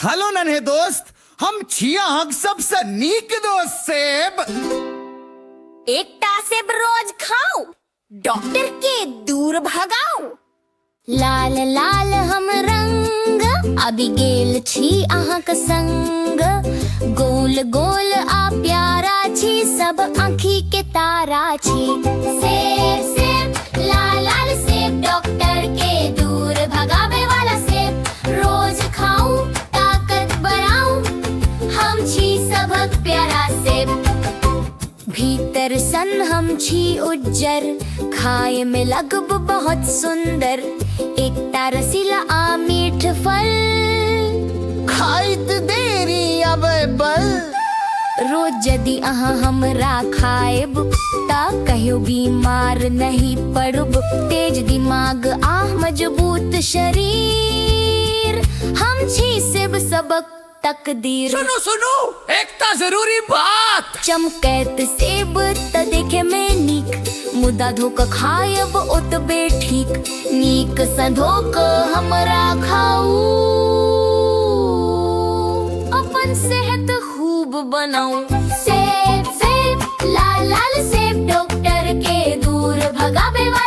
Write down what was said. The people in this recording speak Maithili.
हेलो नन्हे दोस्त, हम छी अहाँक सबसँ नीक दोस्त सेब। एकटा सेब रोज खाउ, डॉक्टर के दूर भगाउ। लाल लाल हम रंग आबि गेल छी अहाँक संग। गोल गोल आ प्यारा छी, सब आँखि के तारा छी। सेब सेब लाल लाल सेब, डॉक्टर के दूर भगावे वाला सेब। रोज खाऊ, ताकत बढ़ाऊ, हम छी सबक प्यारा सेब। भीतर सन हम छी उज्जर, खाए में लगब बहुत सुंदर। एकटा रसीला आ मीठ फल, खाइत देरी अबै बल। रोज यदि अहाँ हमरा खाएब त कहियो बीमार नहीं पड़ब। तेज दिमाग आ मजबूत शरीर, हम छी सेब सबक तकदीर। सुनू सुनू, एकटा जरूरी बात। चमकैत सेब त देखे में नीक, मुदा धोक खायब ओतबे ठीक। नीक सँ धोक हमरा खाउ, अपन सेहत खूब बनाउ। सेब सेब लाल लाल सेब, डॉक्टर के दूर भगावे वाला।